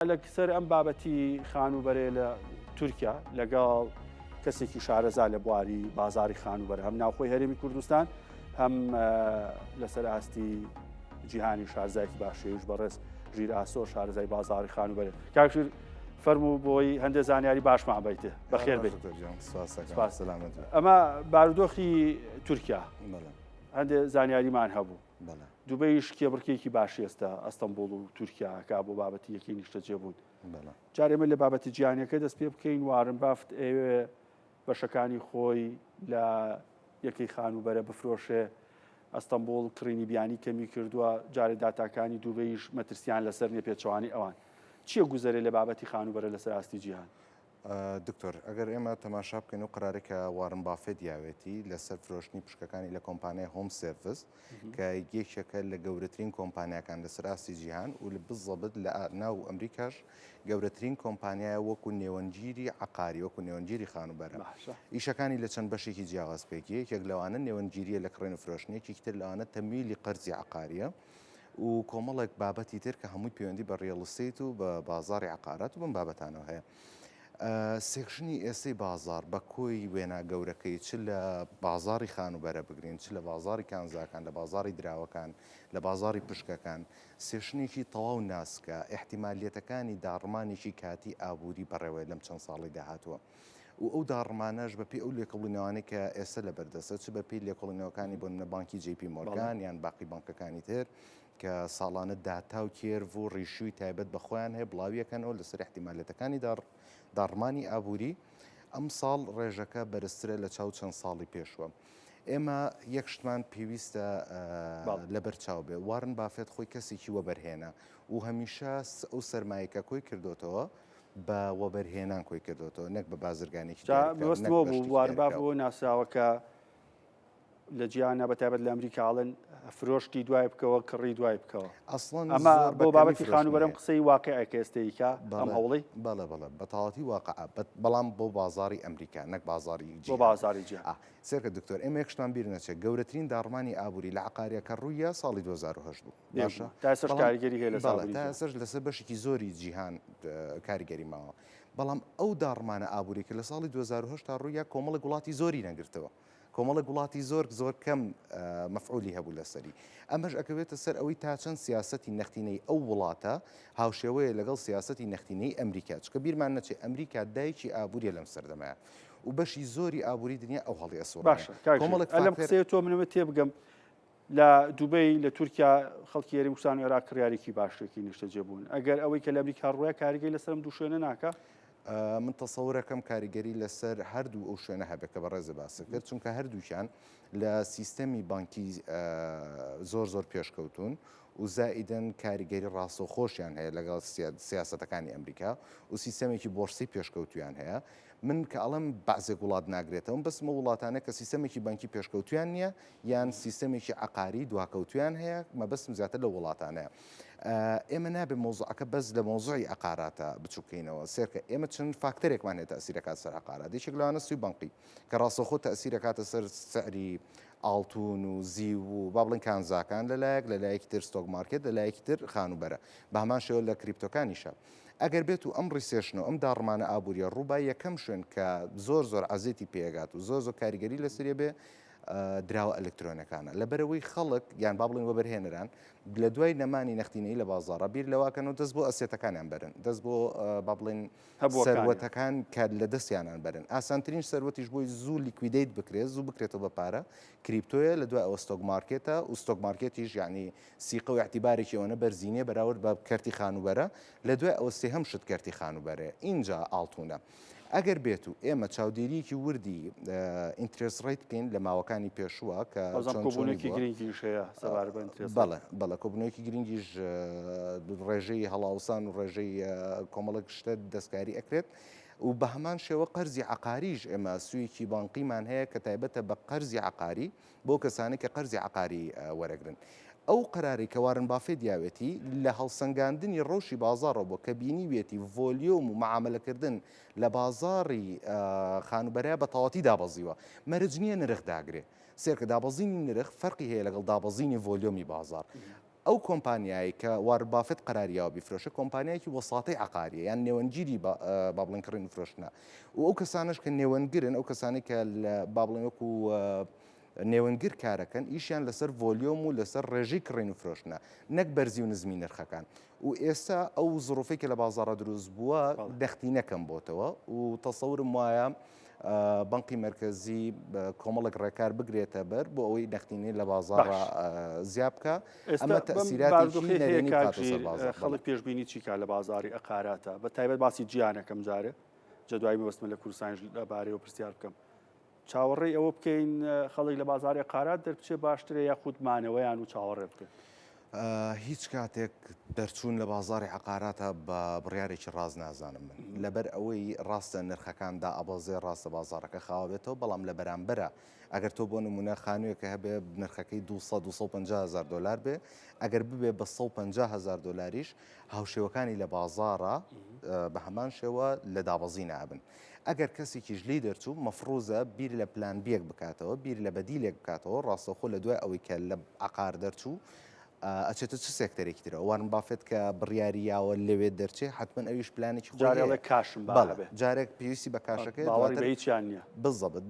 لەسەر ئەم بابەتی خانووبەرەیە لە تورکیا لەگەڵ کەسێکی شارەزا لە بواری بازاری خانووبەرە هەم ناوخۆی هەرێمی کوردستان هەم لەسەر ئاستی جیهانی شارزایکی باشێوش بەڕێز ژیر ئاسۆ شارەزای بازاری خانووبەرە کاک ژیر فەرموو بۆی هەندێک زانیاری باشمان بیتێ بەخێر بێت ئەمە بارودۆخی تورکیا هەندێک زانیاریمان هەبوو دوبەیش کێبڕکێکی باشی ئێستا ئەستەنبوڵ و تورکیا ئەکا بۆ بابەتی یەکەی نیشتەجێبوون. جار ئێمە لە بابەتی جیهانیەکە دەست پێ بکەین وارن بافت ئەیەوێ بەشەکانی خۆی لە یەکەی خانووبەرە بفرۆشێ ئەستەنبوڵ کڕینی بیانی کەمی کردووە جارێ داتاکانی دوبەیش مەترسیان لەسەر نیە پێچەوانەی ئەوان چییە گوزەرێ لە بابەتی خانووبەرە لەسەر ئاستی جیهان؟ دکتۆر ئەگەر ئێمە تەماشا بکەین و قرارێک کە وارن بافێت یاوێتی لەسەر فرۆشتنی پشکەکانی لە کۆمپانیای هۆم سێرڤس کە یەکێکە لە گەورەترین کۆمپانیاکان لەسەر ئاستی جیهان و لە بزەبت لە ناو ئەمریکاش گەورەترین کۆمپانیایە وەکو نێوەندگیری عقاری وەکو نێوەندگیری خانوبەرە ئیشەکانی لە چەند بەشێکی جیاواز پێکی یەکێک لەوانە نێوەندگیریە لە کڕین و فرۆشتن یەکێکی تر لەوانە تەمویلی قەرزی عقاریە و کۆمەڵێک بابەتی تر کە هەمووی پەیوەندی بە real estate و بە بازاڕی عقارات و بەم بابەتانەوە هەیە. section ی ئێستەی بازاڕ بە کۆی وێنا گەورەکەی چ لە بازاڕی خانووبەرە بگرین چ لە بازاڕی کانزاکان لە بازاڕی دراوەکان لە بازاڕی پشکەکان section ێکی تەواو ناسکە ئیحتیمالیەتەکانی داڕمانێکی کاتی ئابووری بەڕێوەیە لەم چەند ساڵەی داهاتووە. و ئەو داڕمانەش بە پێی ئەو لێکۆڵینەوانەی کە ئێستا لە بەردەستە چ بە پێی لێکۆڵینەوەکانی بۆ نمونە بانکی جی پی مۆرگان یان باقی بانکەکانی تر کە ساڵانە داتا و curve و ratio ی تایبەت بە خۆیان هەیە بڵاویەکەنەوە لەسەر احتیمالەتەکانی داڕمانی ئابووری ئەمساڵ ڕێژەکە بەرزترە لە چاو چەند ساڵی پێشوە. ئێمە یەک شتمان پێویستە لەبەر چاو بێ وارن بافێت خۆی کەسێکی وەبەرهێنە و هەمیشە ئەو سەرمایەکە کۆی کردوتەوە بە وەبەرهێنان کۆی کردۆتەوە نەک بە بازرگانێکی جا دیاریکراو، مەبەستم نەک ئەوە بە بوو شتێکی وارن بافت دیاریکراو. بەوە ناسراوە کە لە جیهانە بە تایبەت لە ئەمریکا ئەڵێن فرۆشتی دوای بکەوە کڕی دوای بکەوە ئەسڵەن ئەمە زۆر بە بۆ کەمی بابەتی فرۆشتنی خانووبەرەم هەیە. قسەی واقعێکە ئێستە ئیکا ئەم بەڵێ هەوڵەی بەڵێ بەڵێ بە تەواوەتی واقعە بە بەڵام بۆ بازاڕی ئەمریکا نەک بازاڕی بۆ جیهان. بازاڕی جیهان. ئا سەیرکە دکتۆر ئێمە یەک شتمان بیر نەچێت گەورەترین داڕمانی ئابووری لە عەقارییەکە ڕووییا ساڵی 2008 بوو. باشە تا ئێستاش کاریگەری هەیە لەسەر بەڵێ تا ئێستاش لەسەر بەشێکی زۆری جیهان کاریگەری ماوە بەڵام ئەو داڕمانە ئابووری کە لە ساڵی 2008 تا ڕوویا کۆمەڵێک وڵاتی زۆری نەگرتەوە کۆمەڵێک وڵاتی زۆر زۆر کەم مەفعولی هەبوو لەسەری ئەمەش ئەکەوێتە سەر ئەوەی تا چەند سیاسەتی نەختینەی ئەو وڵاتە هاوشێوەیە لەگەڵ سیاسەتی نەختینەی ئەمریکا چکە بیرمان نەچێ ئەمریکا دایکی ئابووریە لەم سەردەمەیە و بەشی زۆری ئابووری دنیا ئەو هەڵی ئەسوڕێنێ باشە کۆمەڵێک لەم قسەیە تۆ منەوە تێبگەم لە دوبەی، لە تورکیا خەڵکی هەرێمی کوردستان و عێراق کڕیارێکی باشێکی نیشتەجێ بوون. ئەگەر ئەوەی کە لە ئەمریکا ڕوویە کاریگەری لەسەر ئەم دوو شوێنە ناکا؟ من تەسەورەکەم کاریگەری لەسەر هەردوو ئەو شوێنە هەبێت کە بەڕێزت باست کرد، چونکە هەردووکیان لە سیستەمی بانکی زۆر زۆر پێشکەوتوون و زائیدەن کاریگەری ڕاستەوخۆشیان هەیە لەگەڵ سیاسەتەکانی ئەمریکا و سیستەمێکی بۆرسەی پێشکەوتویان هەیە. من کە ئەڵێم بەعزێک وڵات ناگرێتەوە بەسمە وڵاتانە کە سیستەمێکی بانکی پێشکەوتویان نییە یان سیستەمێکی عەقاری دواکەوتویان هەیە مەبەستم زیاتر لەو وڵاتانەیە ئێمە نابێ مەوزوعەکە بەس لە مەوزوعی عەقاراتە بچووکەینەوە سێرکە ئێمە چەند فاکتەرێکمان هەیە تەئسیرەکات سەر عەقارات یەکێک لەوانە سوی بانقی کە ڕاستەوخۆ تەئسیرەکاتە سەر سعری ئاڵتون و زیو و با بڵێن کانزاکان لەلایەک لەلایەکی تر stock market لەلایەکی تر خانووبەرە بە هەمان شێوە لە crypto کانیشە ئەگەر بێت و ئەم recession ە و ئەم داڕمانە ئابووریە ڕووبا یەکەم شوێن کە زۆر زۆر عەزێتی پێگات و زۆر زۆر کاریگەری لەسەریە بێ دراوە ئەلکترۆنەکانە لەبەرەوەی خەڵک یان با بڵێن وەبەرهێنەران لە دوای نەمانی نەختینەی لە بازاڕە بیر لەواکەن و دەست بۆ asset ەکانیان بەرن دەست بۆ با بڵێن سەروەتەکان کە لە دەستیانان بەرن ئاسانترین سەروەتیش بۆی زوو liquidate بکرێت زوو بکرێتەوە بە پارە crypto یە لە دوای ئەوە stock market ە و stock market یش یعنی سیقە و اعتیبارێکی ئەوەنە بەرزی نییە بەراورد بە کەرتی خانووبەرە لە دوای ئەوە سێهەم شت کەرتی خانووبەرەیە ئینجا ئاڵتونە. ئەگەر بێت و ئێمە چاودێرییەکی وردی interest rate بکەین لە ماوەکانی پێشووە کە بەڵام چۆن چۆنی کۆبوونەوەیەکی بووە. گرنگیش هەیە سەبارەت بە interest rate. بەڵێ بەڵێ کۆبوونەوەیەکی گرنگیش ڕێژەی هەڵاوسان و ڕێژەی کۆمەڵێک شتە دەستکاری ئەکرێت و بە هەمان شێوە قەرزی عەقاریش ئێمە سوویەکی بانقیمان هەیە کە تایبەتە بە قەرزی عەقاری بۆ کەسانێک کە قەرزی عەقاری وەرەگرن. ئەو قەرارەی کە وارن بافێت یاوێتی لە هەڵسەنگاندنی ڕەوشی بازاڕەوە بووە کە بینیویەتی volume و مەعامەلەکردن لە بازاڕی خانووبەرە بە تەواوەتی دابەزیوە. مەرج نییە نرخ داگرێ. سەیرکە دابەزینی نرخ فەرقی هەیە لەگەڵ دابەزینی volume ی بازاڕ. ئەو کۆمپانیایەی کە وارن بافێت قەراری یاوە بیفرۆشێ کۆمپانیایەکی وەساتەی عەقاریە یان نێوەندگیری با بڵێن کڕین و فرۆشتنە و ئەو کەسانەش کە نێوەندگرن ئەو کەسانەی کە لە با بڵێن وەکو نێوەندگر کارەکەن ئیشیان لەسەر volume و لەسەر ڕێژەی کڕین و فرۆشتنە نەک بەرزی و نزمی نرخەکان و ئێستا ئەو زڕوفەی کە لە بازاڕە دروست بووە دەختی نەکەم بۆتەوە و تەسەورم وایە بانقی مەرکەزی کۆمەڵێک ڕێکار بگرێتە بەر بۆ ئەوەی نەختینەی لە بازاڕ زیا بکە ئەمە تەسیراتێکی نەرێنی بخاتە سەر بازاڕ. خەڵک پێشبینی چی کا لە بازاڕی عەقاراتە بە تایبەت باسی جیانەکەم جارێ جە دوای مەبەستمە لە کوردستانیش لەبارەیەوە پرسیار بکەم چاوەڕێی ئەوە بکەین خەڵک لە بازاڕی عەقارات دەربچێ باشترە یاخود مانەوەیان و چاوەڕێ بکەن؟ هیچ کاتێک دەرچوون لە بازاڕی عەقاراتە بە بڕیارێکی ڕاست نازانم من لەبەر ئەوەی ڕاستە نرخەکان دائەبەزێ ڕاستە بازاڕەکە خاوە بێتەوە بەڵام لە بەرامبەرە ئەگەر تۆ بۆ نمونە خانوویەکە هەبێ نرخەکەی 200 250 هزار دلار بێ ئەگەر ببێ بە 150 هزار دلاریش هاوشێوەکانی لە بازاڕە بە هەمان شێوە لە دابەزینا ئەبن. ئەگەر کەسێکیش لێی دەرچوو مەفروزە بیر لە plan B یەک بکاتەوە، بیر لە بەدیلێک بکاتەوە، ڕاستەوخۆ لە دوای ئەوەی کە لە عەقار دەرچوو ئەچێتە چ سێکتەرێکی ترەوە. وارن بافێت کە بڕیاری یاوە لەوێ دەرچێ حەتمەن ئەویش پلانێکی خۆی جارێ ئەڵێ هەیە. کاشم با بەڵێ هەبێ. جارێک پێویستی بە کاشەکەیە باوەڕی دواتر بە هیچیان نییە. بالضبط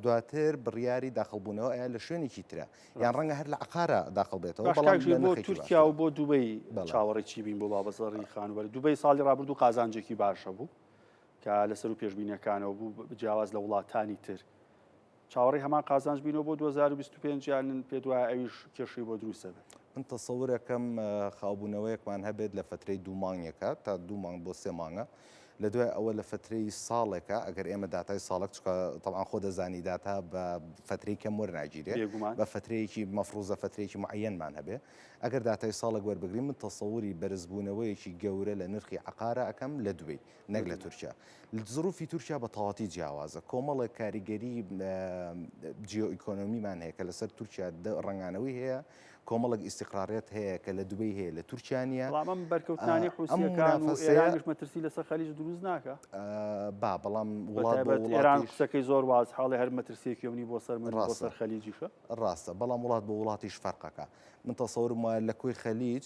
دواتر بڕیاری داخڵبوونەوە ئەیا لە شوێنێکی ترە. یان ڕاستە. ڕەنگە هەر لە عەقارا داخڵ بێتەوە باش بەڵام کاک ژیر لە بۆ نرخێکی تورکیا باشترە. و بۆ دوبەی بەڵێ. چاوەڕێی چی بین بۆ بابەزەڕی خانووبەرە؟ دوبەی ساڵی ڕابردوو قازانجێکی باشە بوو کە لەسەروو پێشبینیەکانەوە بوو جیاواز لە وڵاتانی تر. چاوەڕێی هەمان قازانج بینەوە بۆ 2025 یان پێت وایە ئەویش کێشەی بۆ دروست دەبێت؟ من تەسەورەکەم خاوبوونەوەیەکمان هەبێت لە فەترەی دوو مانگێکە تا دوو مانگ بۆ سێ مانگە لە دوای ئەوە لە فەترەی ساڵێکە ئەگەر ئێمە داتای ساڵێک چکە تەبعەن خۆ دەزانی داتا بە فەترەی کەم وەرناگیرێ بێگومان. بە فەترەیەکی مەفروزە فەترەیەکی معەیەنمان هەبێ ئەگەر داتای ساڵێک وەربگرین من تەسەوری بەرزبوونەوەیەکی گەورە لە نرخی عەقارە ئەکەم لە دوبەی نەک لە تورکیا. زروفی تورکیا بە تەواتی جیاوازە. کۆمەڵێک کاریگەری جیۆ ئیکۆنۆمیمان هەیە کە لەسەر تورکیا ڕەنگانەوەی هەیە، کۆمەڵێک ئیستیقراریەت هەیە کە لە دوبەی هەیە لە تورکیا نییە. بەڵام ئەم بەرکەوتنانەی حوسییەکان و ئێرانیش مەترسی لەسەر خەلیج دروست ناکا؟ با، بەڵام وڵات بۆ وڵاتیش ئێران قسەکەی زۆر وازحە ئەڵێ هەر مەترسییەکی ئەمنی بۆ سەر من بۆ سەر خەلیجیشە. ڕاستە، بەڵام وڵات بۆ وڵاتیش فەرقەکە. من تەسەورم وایە لە کۆی خەلیج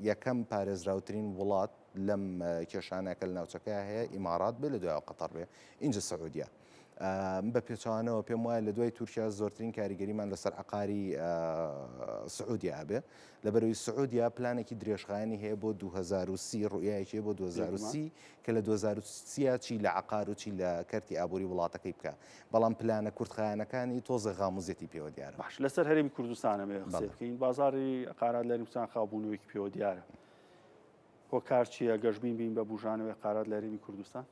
یەکەم پارێزراوترین وڵات لەم کێشانە کە لە ناوچەکە هەیە ئیمارات بێ لە دوایەوە قەتەر بێ ئینجا سعودیە. من بە پێچەوانەوە پێم وایە لە دوای تورکیا زۆرترین کاریگەریمان لەسەر عقاری سعودیا ئەبێ لەبەرەوەی سعودیا پلانێکی درێژخایەنی هەیە بۆ 2030 ڕوئیایەکی بۆ 2030 کە لە 2030 چی لە عقار و چی لە کەرتی ئابووری وڵاتەکەی بکە بەڵام پلانە کورتخایەنەکانی تۆزێ غاموزیەتی پێوە دیارە. باش لەسەر هەرێمی کوردستان ئەمەوێ قسەی بکەین بازاڕی عقارات لە هەرێمی کوردستان خاوبوونەوەیەکی پێوە دیارە هۆکار چییە گەشبین بین بە بوژانەوەی عقارات لە هەرێمی کوردستان؟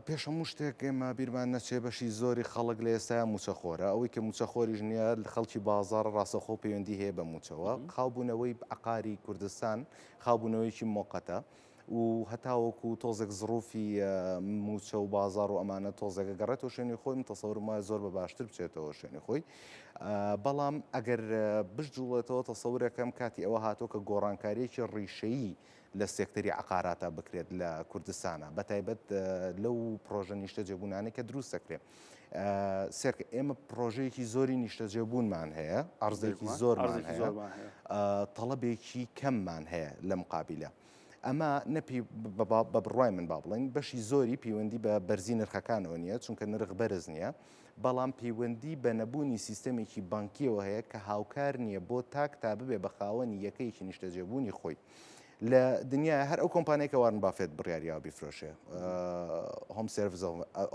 پێش هەموو شتێک ئێمە بیرمان نەچێ بەشی زۆری خەڵک لە ئێستایا مووچەخۆرە، ئەوەی کە مووچەخۆریش نییە خەڵکی بازاڕ ڕاستەوخۆ پەیوەندی هەیە بە مووچەوە. خاوبوونەوەی عەقاری کوردستان خاوبوونەوەیەکی مۆقەتە و هەتاوەکو تۆزێک زڕوفی مووچە و بازاڕ و ئەمانە تۆزێک ئەگەڕێتەوە شوێنی خۆی، من تەسەورم وایە زۆر بە باشتر بچێتەوە شوێنی خۆی. بەڵام ئەگەر بشجوڵێتەوە تەسەورەکەم کاتی ئەوە هاتووە کە گۆڕانکارییەکی ڕیشەیی لە سێکتەری عەقاراتا بکرێت لە کوردستانا بەتایبەت لەو پڕۆژە نیشتەجێبوونانەی کە دروست دەکرێت. سێرکە ئێمە پڕۆژەیەکی زۆری نیشتەجێبوونمان هەیە، عەرزێکی زۆرمان هەیە، تەڵەبێکی کەممان هەیە لە مقابیلە. ئەمە نەپی بە بڕوای من با بڵێین بەشی زۆری پەیوەندی بە بەرزی نرخەکانەوە نییە چونکە نرخ بەرز نییە بەڵام پەیوەندی بە نەبوونی سیستەمێکی بانکیەوە هەیە کە هاوکار نییە بۆ تاک تا ببێ بە خاوەنی یەکەیەکی نیشتەجێبوونی خۆی. لە دنیایا هەر ئەو کۆمپانیای کە وارن بافێت بڕیاریاوە بیفرۆشێ Home Service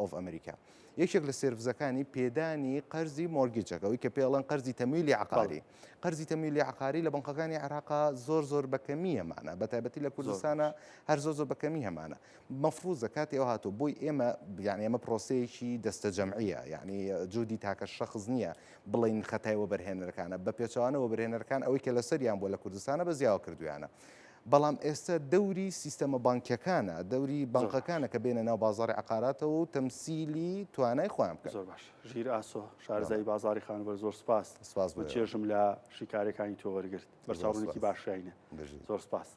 of America یەکێک لە service ەکانی پێدانی قەرزی mortgage ەکە ئەوی کە پێڵەن قەرزی تەمویلی عقاری قەرزی تەمویلی عقاری لە بنقەکانی عێراقا زۆر زۆر بەکەمی هەمانە بە تایبەتی لە کوردستانە هەر زۆر زۆر بەکەمی هەمانە مەفروزە کاتی ئەو هاتوو بۆی ئێمە یعنی ئەمە پرۆسەیەکی دەستە جەمعیە یعنی جودی تاکە شخص نییە بڵێین خەتای وەبەرهێنەرەکانە، بە پێچەوانە وەبەرهێنەرەکان ئەوەی کە لەسەریان بووە لە کوردستانە بە زیاوە کردوویانە. بەڵام ئێستا دەوری سیستەمە بانکیەکانە، دەوری بانقەکانە کە بێنە ناو بازاڕی عەقاراتەوە و تەمسیلی توانای خۆیان بکەن. زۆر باش ژیر ئاسۆ، شارەزای بازاڕی خانووبەرە زۆر سوپاس. سوپاس بۆ من ئێوە. چێژم لە شیکاریەکانی تۆ وەرگرت. زۆر بەرچاوڕوونیەکی سوپاس. باشیاینە. بژیت. زۆر سوپاس.